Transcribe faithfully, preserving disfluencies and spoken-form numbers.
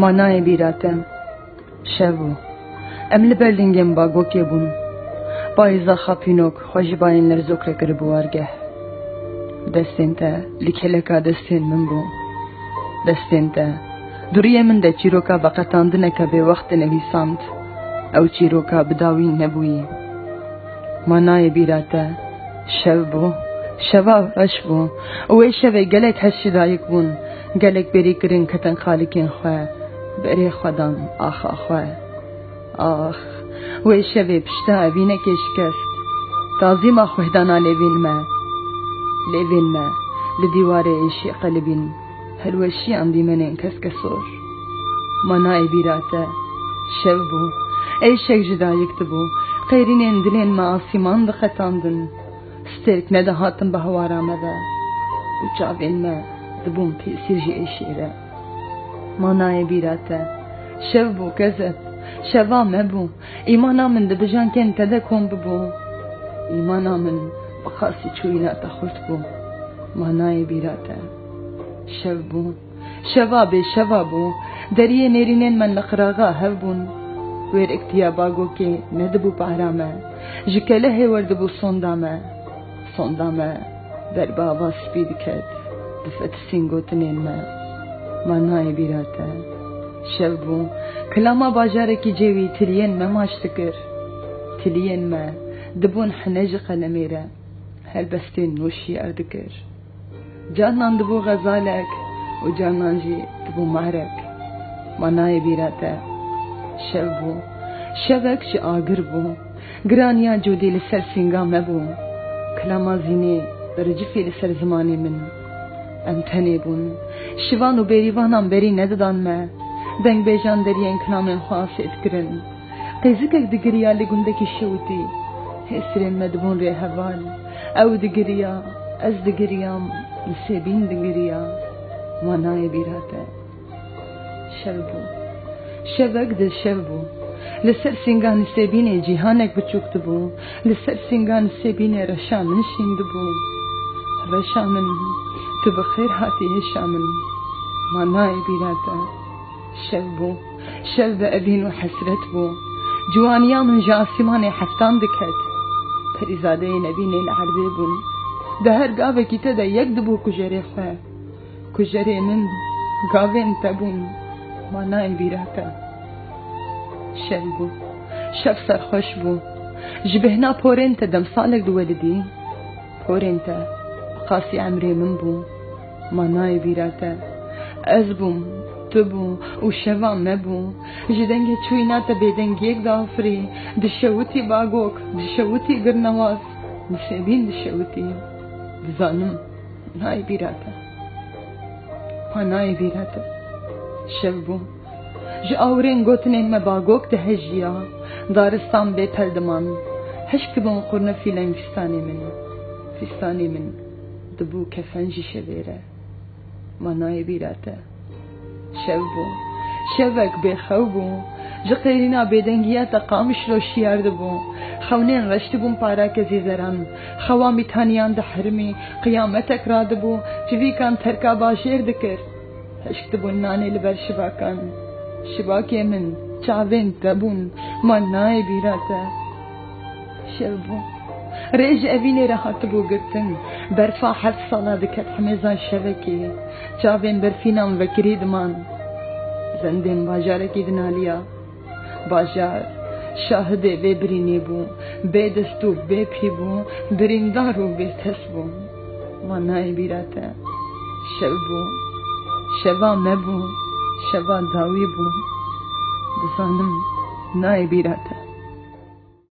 Ma nayê bîra te. Şev bû. Em li ber lingên bagokê bûn. Payîza xapînok xwe ji bayên lerzok re kiribû wargeh. Destên te li keleka destên min bû. Destên te di rûyê min de çîroka veqetandineke bêwext dinivîsand. Ew çîroka bi dawî nebûyî. Ma nayê bîra te. Şev bû. Şeva reş bû. Û wê şevê gelek hest ji dayik bûn. Gelek bêrî kirin ketin xalikên xwe. Berê xwe dan axa xwe. Ax, wê şevê pişta evînekê şikest. Tazîma xwehdana lêvên me. Lêvên me li dîwarê êşî qelibîn. Hilweşiyan dîmenên keskesor. Ma nayê bîra te. Şev bû. Êşek ji dayik dibû. Qêrînên dilên me asîman diqetandin. Stêrk nedihatin bi hewara me ve. Û çavên me dibûn pêsîr ji êşê re. Ma nayê bîra te. Şev bû kezeb. Şeva me bû. Îmana min di bijankên te de kom bibû. Îmana min bi qasî çûyîna te xurt bû. Ma nayê bîra te. Şev bû. Şeva bê şeva bû. Deriyê nêrînên me li qiraxa hev bûn. Wêrektiya bagokê nedibû pahra me. Ji kelehê werdibû sonda me. Sonda me ber bi ava spî diket. Difetisîn gotinên me. Ma nayê bîra te. Şev bû. Kilama bajarekî cêwî tiliyên me maç dikir. Tiliyên me dibûn hine ji qelemê re. Helbestên nû şiyar dikir. Carnan dibû xezalek û carnan jî dibû mahrek. Ma nayê bîra te. Şev bû. Şevek ji agir bû. Giraniya cûdî li ser sînga me bû. Kilama zînê bi ricifî li ser zimanê min. Em tenê bûn. Şivan û bêrîvanan berî nedidan me. Dengbêjan deriyên kilamên xwe asê dikirin. Qêzikek digiriya li gundekî şewitî. Hêsirên me dibûn rêheval. Ew digiriya, ez digiriyam, Nisêbîn digiriya. Ma nayê bîra te. Şev bû. Şevek di şev bû. Li ser sînga Nisêbînê cîhanek biçûk dibû. Li ser sînga Nisêbînê reşa min şîn dibû. Reşa min, tu bi xêr hatî hêşa min. Ma nayê bîra te. Şev bû. Şev bi evîn û hesret bû. Ciwaniya min ji asîmanê heftan diket. Perîzadeyên evînê li erdê bûn. Di her gavekî te de yek dibû kujerê xwe. Kujerê min gavên te bûn. Ma nayê bîra te. Şev bû. Şev serxweş bû. Ji bêhna porên te demsalek diwelidî. Porên te bi qasî emrê min bû. Ma nayê bîra te. Ez bûm, tu bû û şeva me bû. Ji dengê çûyîna te bêdengiyek diafirî. Dişewitî bagok, dişewitî girnewaz. Nisêbîn dişewitî. Dizanim nayê bîra te. Ma nayê bîra te. Şev bû. Ji awirên gotinên me bagok dihejiya. Daristan bê pel diman. Hişk dibûn qurne fîleng fîstanê min. Fîstanê min dibû kefen ji şevê re. Ma nayê bîra te. Şev bû. Şevek bêxew bû. Ji qêrîna bêdengiya te Qamişlo şiyar dibû. Xewnên reş dibûn para kezî zeran. Xewa mîtaniyan diherimî. Qiyametek radibû. Civîkan terka bajêr dikir. Hişk dibûn nanê li ber şivakan. Şivakê min, çavên te bûn. Ma nayê bîra te. Şev bû. Rê ji evînê re hatibû girtin. Berfa heft sala diket hemêza şevekê. Çavên berfînan vekirî diman. Zendên bajarekî dinaliya. Bajar şahidê vê birînê bû. Bê dest û bê pî bû. Birîndar û bê test bû. Ma nayê bîra te. Şev bû. Şeva me bû. Şeva dawî bû. Dizanim nayê bîra te.